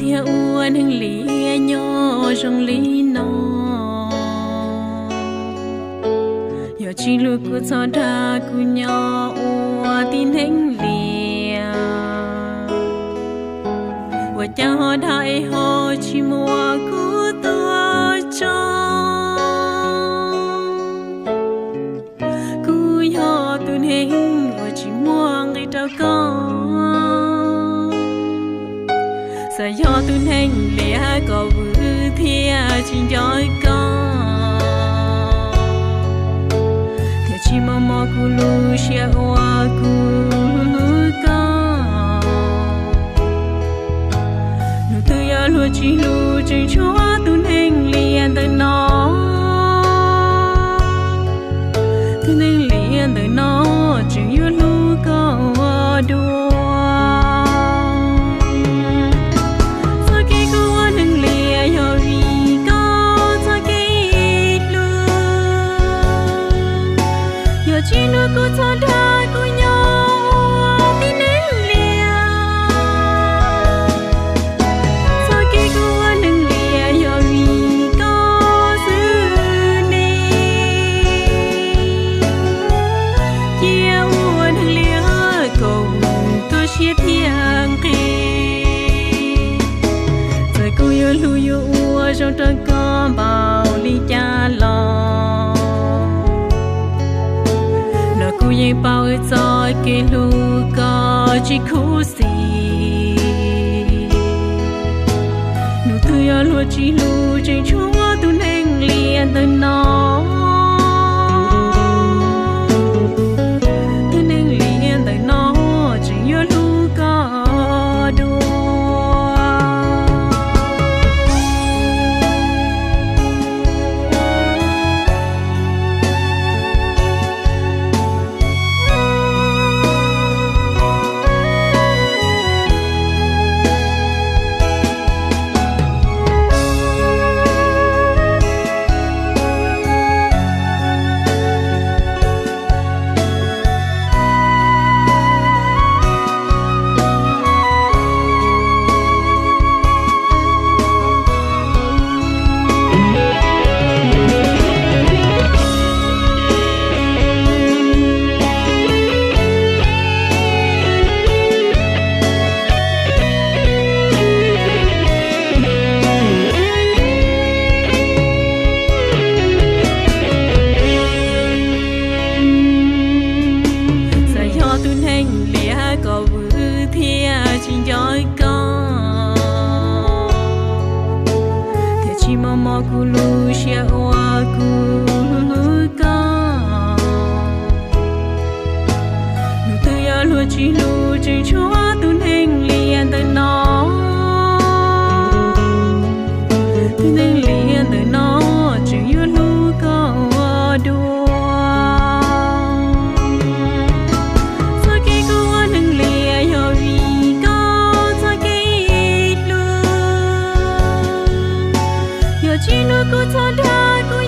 Yog ua neeg liam nyob zoo li no, yog tsis hlub kuv txhob dag kuv nyob ua tib neeg liam. Ua cas ho dag es ho tsis muab kuv tua tso? Kuv yog tus neeg uas tsis muaj nqis rau koj. Xav yog tus neeg liam kom vwm thiaj tsis nco koj, thiaj tsis mos mos kuv lub siab uas kuv hlub koj. Hnub twg yog luag tsis hlub tseem tshuav tus neeg liam ntawm no. Tus neeg liam ntawm no tseem yuav hlub koj ua dua. Txoj kev kuv ua neeg liam yog vim koj txoj kev hlub. Yog tsis hlub kuv txhob dag kuv nyob ua tib neeg liam. Txoj kev kuv ua neeg liam yog vim koj xwb ne. Cia ua neeg liam kom tu siab thiaj nqig. Txawm kuv yuav hlub yuav ua zoo rau koj npaum li cas los, los kuv yeej paub wb txoj kev hlub koj tsis khuv xim. Hnub twg yog luag tsis hlub tseem tshuav tus neeg liam ntawm no. Tus neeg liam ntawm no tseem yuav hlub koj dua. Xav yog tus neeg liam kom vwm thiaj tsis nco koj, thiaj tsis mos mos kuv lub siab uas kuv hlub koj. Hnub twg yog luag tsis hlub tseem tshuav tus neeg liam ntawm no. Tus neeg liam ntawm no tseem yuav hlub koj ua dua. Txoj kev kuv ua neeg liam yog vim koj txoj kev hlub. Yog tsis hlub kuv txhob dag kuv